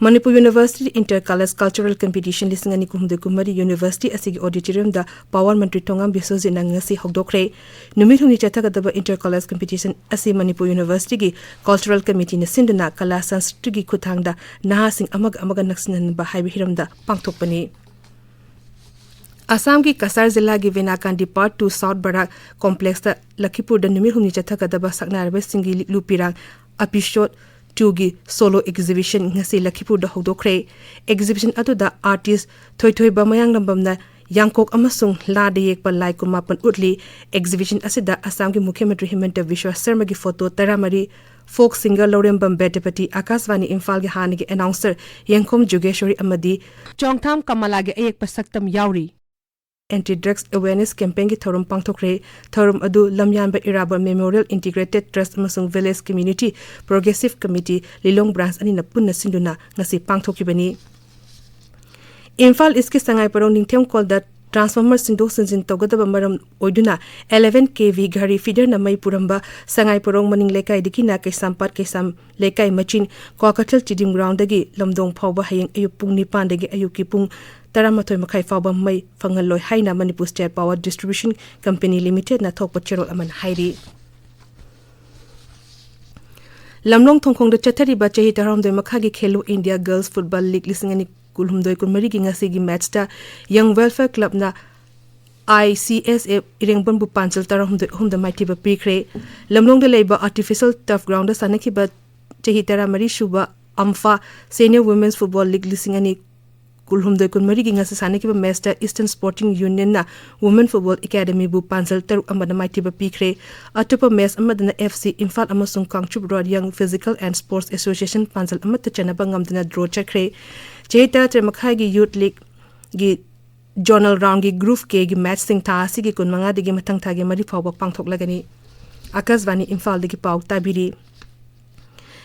Manipur University Inter College Cultural Competition ꯂꯤꯁꯤꯡ ꯑꯅꯤ ꯀꯨꯟꯍꯨꯝꯗꯣꯏ ꯀꯨꯟꯃꯔꯤ university ꯑꯁꯤꯒꯤ auditoriumꯗ Power ꯃꯟꯇ꯭ꯔꯤ ꯊꯣꯉꯥꯝ ꯕꯤꯁ꯭ꯋꯖꯤꯠꯅ ꯉꯁꯤ ꯍꯧꯗꯣꯛꯈ꯭ꯔꯦ꯫ ꯅꯨꯃꯤꯠ ꯍꯨꯝꯅꯤ ꯆꯠꯊꯒꯗꯕ Inter College Competition ꯑꯁꯤ ꯃꯅꯤꯄꯨꯔ Universityꯒꯤ Cultural Committeeꯅ ꯁꯤꯟꯗꯨꯅ ꯀꯂꯥ ꯁꯪꯁꯀ꯭ꯔꯤꯇꯤꯒꯤ ꯈꯨꯠꯊꯥꯡꯗ ꯅꯍꯥꯁꯤꯡ ꯑꯃꯒ ꯑꯃꯒ ꯅꯛꯁꯤꯟꯅꯍꯟꯕ ꯍꯥꯏꯕ ꯍꯤꯔꯝꯗ ꯄꯥꯡꯊꯣꯛꯄꯅꯤ꯫ ꯑꯁꯥꯝꯒꯤ ꯀꯁꯥꯔ ꯖꯤꯂꯥꯒꯤ ꯚꯦꯅꯥꯀꯥꯟꯗꯤ Part two South Barak Complexꯇ ꯂꯈꯤꯄꯨꯔꯗ ꯅꯨꯃꯤꯠ ꯍꯨꯝꯅꯤ ꯆꯠꯊꯒꯗꯕ ꯁꯛꯅꯥꯏꯔꯕꯁꯤꯡꯒꯤ ꯂꯤꯛꯂꯨ ꯄꯤꯔꯥꯡ episode twoꯒꯤ solo exhibition ꯉꯁꯤ ꯂꯈꯤꯄꯨꯔꯗ ꯍꯧꯗꯣꯛꯈ꯭ꯔꯦ꯫ Exhibition ꯑꯗꯨꯗ artist ꯊꯣꯏꯊꯣꯏꯕ ꯃꯌꯥꯡꯂꯝꯕꯝꯅ ꯌꯥꯡꯀꯣꯛ ꯑꯃꯁꯨꯡ ꯂꯥꯗ ꯌꯦꯛꯄ ꯂꯥꯏ ꯀꯨꯟꯃꯥꯄꯟ ꯎꯠꯂꯤ꯫ ꯑꯦꯛꯖꯤꯕꯤꯁꯟ ꯑꯁꯤꯗ ꯑꯁꯥꯝꯒꯤ ꯃꯨꯈ꯭ꯌ ꯃꯟꯇ꯭ꯔꯤ ꯍꯤꯃꯟꯇ ꯕꯤꯁ꯭ꯋ ꯁꯔꯃꯒꯤ ꯐꯣꯇꯣ ꯇꯔꯥꯃꯔꯤ, ꯐꯣꯛ ꯁꯤꯡꯒꯔ ꯂꯧꯔꯦꯝꯕꯝ ꯕꯦꯗꯄꯇꯤ, ꯑꯀꯥꯁꯕꯥꯅꯤ ꯏꯝꯐꯥꯜꯒꯤ ꯍꯥꯟꯅꯒꯤ ꯑꯦꯅꯥꯎꯟꯁꯔ ꯌꯦꯡꯈꯣꯝ ꯖꯨꯒꯦꯁ꯭ꯋꯔꯤ ꯑꯃꯗꯤ ꯆꯣꯡꯊꯥꯝ ꯀꯃꯂꯥꯒꯤ ꯑꯌꯦꯛꯄ ꯁꯛꯇꯝ ꯌꯥꯎꯔꯤ꯫ ꯑꯦꯟꯇꯤ ꯗ꯭ꯔꯒꯁ ꯑꯦꯋꯦꯌꯔꯅꯦꯁ ꯀꯦꯝꯄꯦꯟꯒꯤ ꯊꯧꯔꯝ ꯄꯥꯡꯊꯣꯛꯈ꯭ꯔꯦ꯫ ꯊꯧꯔꯝ ꯑꯗꯨ ꯂꯝꯌꯥꯟꯕ ꯏꯔꯥꯕꯣꯠ ꯃꯦꯃꯣꯔꯤꯌꯦꯜ ꯏꯟꯇꯤꯒ꯭ꯔꯦꯇꯦꯗ ꯇ꯭ꯔꯁꯠ ꯑꯃꯁꯨꯡ ꯚꯤꯂꯦꯖ ꯀꯝꯃ꯭ꯌꯨꯅꯤꯇꯤ ꯄ꯭ꯔꯣꯒ꯭ꯔꯦꯁꯤꯚ ꯀꯃꯤꯇꯤ ꯂꯤꯂꯣꯡ ꯕ꯭ꯔꯥꯟꯆ ꯑꯅꯤꯅ ꯄꯨꯟꯅ ꯁꯤꯟꯗꯨꯅ ꯉꯁꯤ ꯄꯥꯡꯊꯣꯛꯈꯤꯕꯅꯤ꯫ ꯏꯝꯐꯥꯜ ꯏꯁꯀꯤ ꯁꯉꯥꯏꯄꯔꯧ ꯅꯤꯡꯊꯦꯝꯈꯣꯜꯗ ꯇ꯭ꯔꯥꯟꯁꯐꯣꯔꯃꯔ ꯁꯤꯟꯗꯣꯛ ꯁꯤꯟꯖꯤꯟ ꯇꯧꯒꯗꯕ ꯃꯔꯝ ꯑꯣꯏꯗꯨꯅ ꯑꯦꯂꯦꯚꯦꯟ ꯀꯦ ꯚꯤ ꯘꯔꯤ ꯐꯤꯗꯔꯅ ꯃꯩ ꯄꯨꯔꯝꯕ ꯁꯉꯥꯏꯄꯔꯧ ꯃꯅꯤꯡ ꯂꯩꯀꯥꯏꯗꯒꯤꯅ ꯀꯩꯁꯥꯝꯄꯥꯠ ꯀꯩꯁꯥꯝ ꯂꯩꯀꯥꯏ ꯃꯆꯤꯟ ꯀ꯭ꯋꯥꯀꯩꯊꯦꯜ ꯁ꯭ꯇꯦꯗꯤꯌꯝ ꯒ꯭ꯔꯥꯎꯟꯗꯒꯤ ꯂꯝꯗꯣꯡ ꯐꯥꯎꯕ ꯍꯌꯦꯡ ꯑꯌꯨꯛ ꯄꯨꯡ ꯅꯤꯄꯥꯟꯗꯒꯤ ꯑꯌꯨꯛꯀꯤ ꯄꯨꯡ ꯇꯔꯥꯃꯥꯊꯣꯏ ꯃꯈꯥꯏ ꯐꯥꯎꯕ ꯃꯩ ꯐꯪꯍꯜꯂꯣꯏ ꯍꯥꯏꯅ Manipur state power distribution company ꯂꯤꯃꯤꯇꯦꯗꯅ ꯊꯣꯛꯄ ꯆꯦꯔꯣꯜ ꯑꯃꯅ ꯍꯥꯏꯔꯤ꯫ ꯂꯝꯂꯣꯡ ꯊꯣꯡꯈꯣꯡꯗ ꯆꯠꯊꯔꯤꯕ ꯆꯍꯤ ꯇꯔꯥꯍꯨꯝꯗꯣꯏ ꯃꯈꯥꯒꯤ ꯈꯦꯂꯣ ꯏꯟꯗꯤꯌꯥ ꯒꯔꯜꯁ ꯐꯨꯠꯕꯣꯜ ꯂꯤꯒ ꯂꯤꯁꯤꯡ ꯑꯅꯤ ꯀꯨꯟꯍꯨꯝꯗꯣꯏ ꯀꯨꯟꯃꯔꯤꯒꯤ ꯉꯁꯤꯒꯤ ꯃꯦꯠꯆꯇ ꯌꯪ welfare ꯀ꯭ꯂꯕꯅ I C S F ꯏꯔꯦꯡꯕꯝꯕꯨ ꯄꯥꯟꯖꯜ ꯇꯔꯥꯍꯨꯝꯗꯣꯏ ꯑꯍꯨꯝꯗ ꯃꯥꯏꯊꯤꯕ ꯄꯤꯈ꯭ꯔꯦ꯫ ꯂꯝꯂꯣꯡꯗ ꯂꯩꯕ ꯑꯥꯔꯇꯤꯐꯤꯁꯤꯌꯦꯜ ꯇꯔꯐ ꯒ꯭ꯔꯥꯎꯟꯗ ꯁꯥꯟꯅꯈꯤꯕ ꯆꯍꯤ ꯇꯔꯥꯃꯔꯤ ꯁꯨꯕ ꯑꯝꯐꯥ ꯁꯦꯅꯤꯌꯔ ꯋꯨꯃꯦꯟꯁ ꯐꯨꯠꯕꯣꯜ ꯂꯤꯒ ꯂꯤꯁꯤꯡ ꯑꯅꯤ ꯀꯨꯟꯍꯨꯝꯗꯣꯏ ꯀꯨꯟꯃꯔꯤꯒꯤ ꯉꯁꯤ ꯁꯥꯟꯅꯈꯤꯕ ꯃꯦꯠꯆꯇ ꯏꯁꯇꯔꯟ ꯁ꯭ꯄꯣꯔꯇꯤꯡ ꯌꯨꯅꯤꯌꯟꯅ ꯋꯨꯃꯦꯟ ꯐꯨꯠꯕꯣꯜ ꯑꯦꯀꯥꯗꯃꯤꯕꯨ ꯄꯥꯟꯖꯜ ꯇꯔꯨꯛ ꯑꯃꯗ ꯃꯥꯏꯊꯤꯕ ꯄꯤꯈ꯭ꯔꯦ꯫ ꯑꯇꯣꯞꯄ ꯃꯦꯠꯆ ꯑꯃꯗꯅ ꯑꯦꯐ ꯁꯤ ꯏꯝꯐꯥꯜ ꯑꯃꯁꯨꯡ ꯀꯥꯡꯆꯨꯞ ꯔꯣꯗ ꯌꯪ ꯐꯤꯖꯤꯀꯦꯜ ꯑꯦꯟ ꯁ꯭ꯄꯣꯔꯠꯁ ꯑꯦꯁꯣꯁꯤꯌꯦꯁꯟ ꯄꯥꯟꯖꯜ ꯑꯃꯠꯇ ꯆꯟꯅꯕ ꯉꯝꯗꯅ ꯗ꯭ꯔꯣ ꯆꯠꯈ꯭ꯔꯦ꯫ ꯆꯍꯤ ꯇꯔꯥꯇꯔꯦꯠ ꯃꯈꯥꯏꯒꯤ ꯌꯨꯊ ꯂꯤꯒꯀꯤ ꯖꯣꯅꯦꯜ ꯔꯥꯎꯟꯒꯤ ꯒ꯭ꯔꯨꯞ ꯀꯦꯒꯤ ꯃꯦꯠꯆꯁꯤꯡ ꯊꯥ ꯑꯁꯤꯒꯤ ꯀꯨꯟꯃꯉꯥꯗꯒꯤ ꯃꯊꯪ ꯊꯥꯒꯤ ꯃꯔꯤ ꯐꯥꯎꯕ ꯄꯥꯡꯊꯣꯛꯂꯒꯅꯤ꯫ ꯑꯥꯀꯥꯁꯕꯥꯅꯤ ꯏꯝꯐꯥꯜꯗꯒꯤ ꯄꯥꯎ ꯇꯥꯕꯤꯔꯤ꯫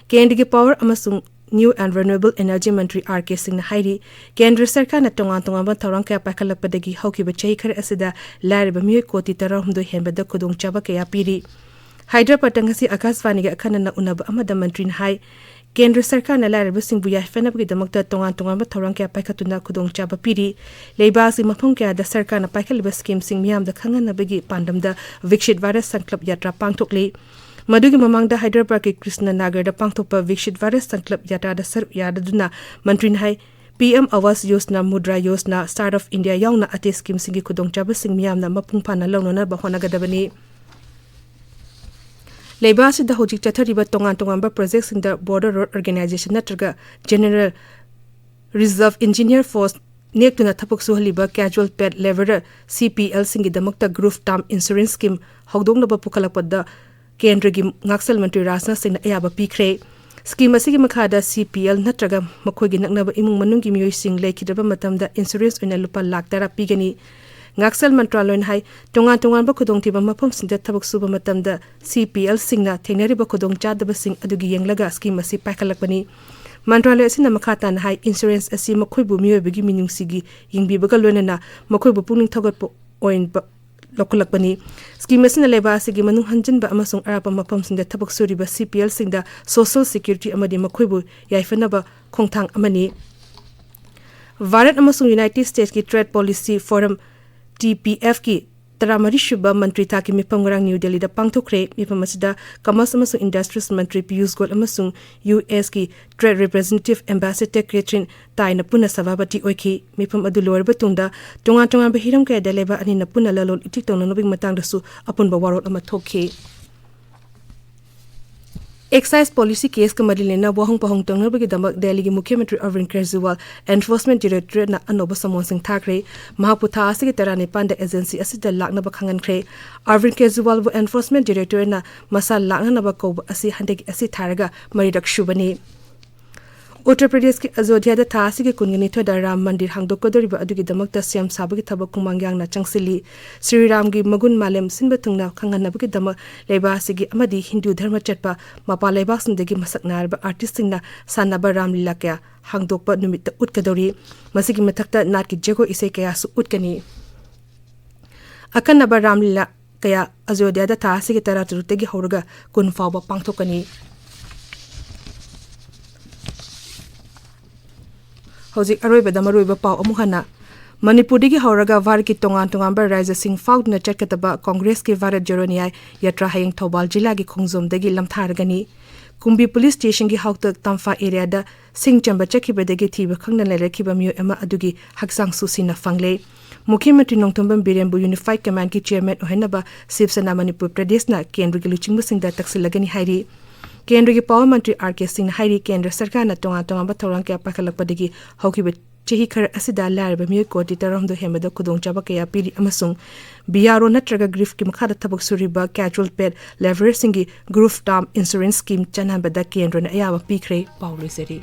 ꯀꯦꯟꯗ꯭ꯔꯒꯤ ꯄꯥꯋꯔ ꯑꯃꯁꯨꯡ new and renewable energy Mantri R ꯀꯦ ꯁꯤꯡꯅ ꯍꯥꯏꯔꯤ, ꯀꯦꯟꯗ꯭ꯔ ꯁꯔꯀꯥꯔꯅ ꯇꯣꯉꯥꯟ ꯇꯣꯉꯥꯟꯕ ꯊꯧꯔꯥꯡ ꯀꯌꯥ ꯄꯥꯏꯈꯠꯂꯛꯄꯗꯒꯤ ꯍꯧꯈꯤꯕ ꯆꯍꯤ ꯈꯔ ꯑꯁꯤꯗ ꯂꯥꯏꯔꯕ ꯃꯤꯑꯣꯏ ꯀꯣꯇꯤ ꯇꯔꯥꯍꯨꯝꯗꯣꯏ ꯍꯦꯟꯕꯗ ꯈꯨꯗꯣꯡꯆꯥꯕ ꯀꯌꯥ ꯄꯤꯔꯤ꯫ ꯍꯥꯏꯗ꯭ꯔꯕꯥꯗꯇ ꯉꯁꯤ ꯑꯥꯀꯥꯁꯕꯥꯅꯤꯒ ꯑꯈꯟꯅꯅ ꯎꯅꯕ ꯑꯃꯗ ꯃꯟꯇ꯭ꯔꯤꯅ ꯍꯥꯏ, ꯀꯦꯟꯗ꯭ꯔ ꯁꯔꯀꯥꯔꯅ ꯂꯥꯏꯔꯕꯁꯤꯡꯕꯨ ꯌꯥꯏꯐꯅꯕꯒꯤꯗꯃꯛꯇ ꯇꯣꯉꯥꯟ ꯇꯣꯉꯥꯟꯕ ꯊꯧꯔꯥꯡ ꯀꯌꯥ ꯄꯥꯏꯈꯠꯇꯨꯅ ꯈꯨꯗꯣꯡꯆꯥꯕ ꯄꯤꯔꯤ꯫ ꯂꯩꯕꯥꯛ ꯑꯁꯤ ꯃꯐꯝ ꯀꯌꯥꯗ ꯁꯔꯀꯥꯔꯅ ꯄꯥꯏꯈꯠꯂꯤꯕ ꯁ꯭ꯀꯤꯝꯁꯤꯡ ꯃꯤꯌꯥꯝꯗ ꯈꯪꯍꯟꯅꯕꯒꯤ ꯄꯥꯟꯗꯝꯗ ꯚꯤꯛꯁꯤꯠ ꯚꯥꯔꯠ ꯁꯪꯀꯜꯞ ꯌꯥꯇ꯭ꯔꯥ ꯄꯥꯡꯊꯣꯛꯂꯤ꯫ ꯃꯗꯨꯒꯤ ꯃꯃꯥꯡꯗ ꯍꯥꯏꯗ꯭ꯔꯕꯥꯗꯀꯤ ꯀ꯭ꯔꯤꯁꯅ ꯅꯥꯒꯔꯗ ꯄꯥꯡꯊꯣꯛꯄ ꯚꯤꯛꯁꯤꯠ ꯚꯥꯔꯠ ꯁꯪꯀꯜꯞ ꯌꯥꯇ꯭ꯔꯥꯗ ꯁꯔꯨꯛ ꯌꯥꯗꯨꯅ ꯃꯟꯇ꯭ꯔꯤꯅ ꯍꯥꯏ, P M Awas Yojana, Mudra Yojana, start up India ꯌꯥꯎꯅ ꯑꯇꯩ ꯁ꯭ꯀꯤꯝꯁꯤꯡꯒꯤ ꯈꯨꯗꯣꯡꯆꯥꯕꯁꯤꯡ ꯃꯤꯌꯥꯝꯅ ꯃꯄꯨꯡ ꯐꯥꯅ ꯂꯧꯅꯅꯕ ꯍꯣꯠꯅꯒꯗꯕꯅꯤ꯫ ꯂꯩꯕꯥꯛ ꯑꯁꯤꯗ ꯍꯧꯖꯤꯛ ꯆꯠꯊꯔꯤꯕ ꯇꯣꯉꯥꯟ ꯇꯣꯉꯥꯟꯕ ꯄ꯭ꯔꯣꯖꯦꯛꯁꯤꯡꯗ ꯕꯣꯔꯗꯔ ꯔꯣꯗ ꯑꯣꯔꯒꯅꯥꯏꯖꯦꯁꯟ ꯅꯠꯇ꯭ꯔꯒ ꯖꯦꯅꯔꯦꯜ ꯔꯤꯖꯔꯚ ꯏꯟꯖꯤꯅꯤꯌꯔ ꯐꯣꯔꯁ ꯅꯦꯛꯇꯨꯅ ꯊꯕꯛ ꯁꯨꯍꯜꯂꯤꯕ casual paid labourer, C P L, ꯁꯤꯡꯒꯤꯗꯃꯛꯇ group term insurance scheme ꯍꯧꯗꯣꯛꯅꯕ ꯄꯨꯈꯠꯂꯛꯄꯗ ꯀꯦꯟꯗ꯭ꯔꯒꯤ ꯉꯥꯛꯁꯦꯜ ꯃꯟꯇ꯭ꯔꯤ ꯔꯥꯖꯅꯥꯊ ꯁꯤꯡꯅ ꯑꯌꯥꯕ ꯄꯤꯈ꯭ꯔꯦ꯫ Scheme ꯑꯁꯤꯒꯤ ꯃꯈꯥꯗ C P L ꯅꯠꯇ꯭ꯔꯒ ꯃꯈꯣꯏꯒꯤ ꯅꯛꯅꯕ ꯏꯃꯨꯡ ꯃꯅꯨꯡꯒꯤ ꯃꯤꯑꯣꯏꯁꯤꯡ ꯂꯩꯈꯤꯗ꯭ꯔꯕ ꯃꯇꯝꯗ insurance ꯑꯣꯏꯅ ꯂꯨꯄꯥ ꯂꯥꯈ ꯇꯔꯥ ꯄꯤꯒꯅꯤ꯫ ꯉꯥꯛꯁꯦꯜ ꯃꯟꯇ꯭ꯔꯥꯂꯣꯏꯅ ꯍꯥꯏ, ꯇꯣꯉꯥꯟ ꯇꯣꯉꯥꯟꯕ ꯈꯨꯗꯣꯡꯊꯤꯕ ꯃꯐꯝꯁꯤꯡꯗ ꯊꯕꯛ ꯁꯨꯕ ꯃꯇꯝꯗ C P L ꯁꯤꯡꯅ ꯊꯦꯡꯅꯔꯤꯕ ꯈꯨꯗꯣꯡꯆꯥꯗꯕꯁꯤꯡ ꯑꯗꯨꯒꯤ ꯌꯦꯡꯂꯒ scheme ꯑꯁꯤ ꯄꯥꯏꯈꯠꯂꯛꯄꯅꯤ꯫ ꯃꯟꯇ꯭ꯔꯥꯂꯣꯏ ꯑꯁꯤꯅ ꯃꯈꯥ ꯇꯥꯅ ꯍꯥꯏ, insurance ꯑꯁꯤ ꯃꯈꯣꯏꯕꯨ ꯃꯤꯑꯣꯏꯕꯒꯤ ꯃꯤꯅꯨꯡꯁꯤꯒꯤ ꯌꯦꯡꯕꯤꯕꯒ ꯂꯣꯏꯅꯅ ꯃꯈꯣꯏꯕꯨ ꯄꯨꯛꯅꯤꯡ ꯊꯧꯒꯠꯄ ꯑꯣꯏꯕ ꯂꯧꯈꯠꯂꯛꯄꯅꯤ꯫ Scheme ꯑꯁꯤꯅ ꯂꯩꯕꯥꯛ ꯑꯁꯤꯒꯤ ꯃꯅꯨꯡ ꯍꯟꯖꯤꯟꯕ ꯑꯃꯁꯨꯡ ꯑꯔꯥꯞꯄ ꯃꯐꯝꯁꯤꯡꯗ ꯊꯕꯛ ꯁꯨꯔꯤꯕ C P L ꯁꯤꯡꯗ social security ꯑꯃꯗꯤ ꯃꯈꯣꯏꯕꯨ ꯌꯥꯏꯐꯅꯕ ꯈꯣꯡꯊꯥꯡ ꯑꯃꯅꯤ꯫ ꯚꯥꯔꯠ ꯑꯃꯁꯨꯡ United States ꯀꯤ trade policy forum, T P F ꯀꯤ ꯇꯔꯥꯃꯔꯤꯁꯨꯕ ꯃꯟꯇ꯭ꯔꯤ ꯊꯥꯛꯀꯤ ꯃꯤꯐꯝ ꯉꯔꯥꯡ ꯅ꯭ꯌꯨ ꯗꯦꯜꯂꯤꯗ ꯄꯥꯡꯊꯣꯛꯈ꯭ꯔꯦ꯫ ꯃꯤꯐꯝ ꯑꯁꯤꯗ Commerce ꯑꯃꯁꯨꯡ Industries ꯃꯟꯇ꯭ꯔꯤ ꯄꯤꯌꯨꯁ ꯒꯣꯌꯜ ꯑꯃꯁꯨꯡ U S ꯀꯤ trade representative ambassador Katherine Tai ꯅ ꯄꯨꯟꯅ ꯁꯚꯥꯄꯇꯤ ꯑꯣꯏꯈꯤ꯫ ꯃꯤꯐꯝ ꯑꯗꯨ ꯂꯣꯏꯔꯕ ꯇꯨꯡꯗ ꯇꯣꯉꯥꯟ ꯇꯣꯉꯥꯟꯕ ꯍꯤꯔꯝ ꯀꯌꯥꯗ ꯂꯩꯕꯥꯛ ꯑꯅꯤꯅ ꯄꯨꯟꯅ ꯂꯂꯣꯟ ꯏꯇꯤꯛ ꯇꯧꯅꯅꯕꯒꯤ ꯃꯇꯥꯡꯗꯁꯨ ꯑꯄꯨꯟꯕ ꯋꯥꯔꯣꯜ ꯑꯃ ꯊꯣꯛꯈꯤ꯫ Excise policy case ꯀ ꯃꯔꯤ ꯂꯩꯅꯅ ꯋꯥꯍꯪ ꯄꯥꯎꯍꯪ ꯇꯧꯅꯕꯒꯤꯗꯃꯛ ꯗꯦꯜꯂꯤꯒꯤ ꯃꯨꯈ꯭ꯌ ꯃꯟꯇ꯭ꯔꯤ ꯑꯔꯕꯤꯟ ꯀꯦꯖꯔꯤꯋꯥꯜ Enforcement Directorate ꯅ ꯑꯅꯧꯕ summons ꯁꯤꯡ ꯊꯥꯈ꯭ꯔꯦ꯫ ꯃꯍꯥꯛꯄꯨ ꯊꯥ ꯑꯁꯤꯒꯤ ꯇꯔꯥꯅꯤꯄꯥꯟꯗ agency ꯑꯁꯤꯗ ꯂꯥꯛꯅꯕ ꯈꯪꯍꯟꯈ꯭ꯔꯦ꯫ ꯑꯔꯕꯤꯟ ꯀꯦꯖꯔꯤꯋꯥꯜꯕꯨ Enforcement Directorate ꯅ ꯃꯁꯥ ꯂꯥꯛꯅꯅꯕ ꯀꯧꯕ ꯑꯁꯤ ꯍꯟꯗꯛꯀꯤ ꯑꯁꯤ ꯊꯥꯔꯒ ꯃꯔꯤꯔꯛ ꯁꯨꯕꯅꯤ꯫ ꯎꯠꯇꯔ ꯄ꯭ꯔꯗꯦꯁꯀꯤ ꯑꯖꯣꯙ꯭ꯌꯥꯗ ꯊꯥ ꯑꯁꯤꯒꯤ ꯀꯨꯟꯒ ꯅꯤꯊꯣꯏꯗ ꯔꯥꯝ ꯃꯟꯗꯤꯔ ꯍꯥꯡꯗꯣꯛꯀꯗꯧꯔꯤꯕ ꯑꯗꯨꯒꯤꯗꯃꯛꯇ ꯁꯦꯝ ꯁꯥꯕꯒꯤ ꯊꯕꯛ ꯈꯨꯃꯥꯡ ꯌꯥꯡꯅ ꯆꯪꯁꯤꯜꯂꯤ꯫ ꯁ꯭ꯔꯤ ꯔꯥꯝꯒꯤ ꯃꯒꯨꯟ ꯃꯥꯂꯦꯝ ꯁꯤꯟꯕ ꯊꯨꯡꯅ ꯈꯪꯍꯟꯅꯕꯒꯤꯗꯃꯛ ꯂꯩꯕꯥꯛ ꯑꯁꯤꯒꯤ ꯑꯃꯗꯤ ꯍꯤꯟꯗꯨ ꯙꯔꯃ ꯆꯠꯄ ꯃꯄꯥꯟ ꯂꯩꯕꯥꯛꯁꯤꯡꯗꯒꯤ ꯃꯁꯛ ꯅꯥꯏꯔꯕ artist ꯁꯤꯡꯅ ꯁꯥꯟꯅꯕ ꯔꯥꯝ ꯂꯤꯂꯥ ꯀꯌꯥ ꯍꯥꯡꯗꯣꯛꯄ ꯅꯨꯃꯤꯠꯇ ꯎꯠꯀꯗꯧꯔꯤ꯫ ꯃꯁꯤꯒꯤ ꯃꯊꯛꯇ ꯅꯥꯠꯀꯤ ꯖꯒꯣꯏ ꯏꯁꯩ ꯀꯌꯥꯁꯨ ꯎꯠꯀꯅꯤ꯫ ꯑꯀꯟꯅꯕ ꯔꯥꯝ ꯂꯤꯂꯥ ꯀꯌꯥ ꯑꯖꯣꯙ꯭ꯌꯥꯗ ꯊꯥ ꯑꯁꯤꯒꯤ ꯇꯔꯥꯇꯔꯨꯛꯇꯒꯤ ꯍꯧꯔꯒ ꯀꯨꯟ ꯐꯥꯎꯕ ꯄꯥꯡꯊꯣꯛꯀꯅꯤ꯫ ꯍꯧꯖꯤꯛ ꯑꯔꯣꯏꯕꯗ ꯃꯔꯨꯑꯣꯏꯕ ꯄꯥꯎ ꯑꯃꯨꯛ ꯍꯟꯅ꯫ ꯃꯅꯤꯄꯨꯔꯗꯒꯤ ꯍꯧꯔꯒ ꯚꯥꯔꯠꯀꯤ ꯇꯣꯉꯥꯟ ꯇꯣꯉꯥꯟꯕ ꯔꯥꯖ꯭ꯌꯁꯤꯡ ꯐꯥꯎꯗꯨꯅ ꯆꯠꯀꯗꯕ ꯀꯣꯡꯒ꯭ꯔꯦꯁꯀꯤ ꯚꯥꯔꯠ ꯖꯣꯔꯣ ꯅ꯭ꯌꯥꯌ ꯌꯥꯇ꯭ꯔꯥ ꯍꯌꯦꯡ ꯊꯧꯕꯥꯜ ꯖꯤꯂꯥꯒꯤ ꯈꯣꯡꯖꯣꯝꯗꯒꯤ ꯂꯝꯊꯥꯔꯒꯅꯤ꯫ ꯀꯨꯝꯕꯤ ꯄꯨꯂꯤꯁ ꯁ꯭ꯇꯦꯁꯟꯒꯤ ꯍꯥꯎꯇꯛ ꯇꯝꯐꯥ ꯑꯦꯔꯤꯌꯥꯗ ꯁꯤꯡ ꯆꯟꯕ ꯆꯠꯈꯤꯕꯗꯒꯤ ꯊꯤꯕ ꯈꯪꯗꯅ ꯂꯩꯔꯛꯈꯤꯕ ꯃꯤꯑꯣꯏ ꯑꯃ ꯑꯗꯨꯒꯤ ꯍꯛꯆꯥꯡꯁꯨ ꯁꯤꯅ ꯐꯪꯂꯦ꯫ ꯃꯨꯈ꯭ꯌ ꯃꯟꯇ꯭ꯔꯤ ꯅꯣꯡꯊꯣꯝꯕꯝ ꯕꯤꯔꯦꯟꯕꯨ ꯌꯨꯅꯤꯐꯥꯏꯗ ꯀꯃꯥꯟꯗꯀꯤ ꯆꯤꯌꯔꯃꯦꯟ ꯑꯣꯏꯍꯟꯅꯕ ꯁꯤꯕ ꯁꯦꯅꯥ ꯃꯅꯤꯄꯨꯔ ꯄ꯭ꯔꯗꯦꯁꯅ ꯀꯦꯟꯗ꯭ꯔꯒꯤ ꯂꯨꯆꯤꯡꯕꯁꯤꯡꯗ ꯇꯛꯁꯤꯜꯂꯒꯅꯤ ꯍꯥꯏꯔꯤ꯫ ꯀꯦꯟꯗ꯭ꯔꯒꯤ ꯄꯥꯋꯔ ꯃꯟꯇ꯭ꯔꯤ ꯑꯥꯔ ꯀꯦ ꯁꯤꯡꯅ ꯍꯥꯏꯔꯤ, ꯀꯦꯟꯗ꯭ꯔ ꯁꯔꯀꯥꯔꯅ ꯇꯣꯉꯥꯟ ꯇꯣꯉꯥꯟꯕ ꯊꯧꯔꯥꯡ ꯀꯌꯥ ꯄꯥꯏꯈꯠꯂꯛꯄꯗꯒꯤ ꯍꯧꯈꯤꯕ ꯆꯍꯤ ꯈꯔ ꯑꯁꯤꯗ ꯂꯥꯏꯔꯕ ꯃꯤꯑꯣꯏ ꯀꯣꯇꯤ ꯇꯔꯥꯍꯨꯝꯗꯣꯏ ꯍꯦꯟꯕꯗ ꯈꯨꯗꯣꯡꯆꯥꯕ ꯀꯌꯥ ꯄꯤꯔꯤ ꯑꯃꯁꯨꯡ ꯕꯤ ꯑꯥꯔ ꯑꯣ ꯅꯠꯇ꯭ꯔꯒ ꯒ꯭ꯔꯤꯐꯀꯤ ꯃꯈꯥꯗ ꯊꯕꯛ ꯁꯨꯔꯤꯕ casual pet labourerꯁꯤꯡꯒꯤ group term insurance scheme ꯆꯠꯅꯍꯟꯕꯗ ꯀꯦꯟꯗ꯭ꯔꯅ ꯑꯌꯥꯕ ꯄꯤꯈ꯭ꯔꯦ꯫ ꯄꯥꯎ ꯂꯣꯏꯖꯔꯤ꯫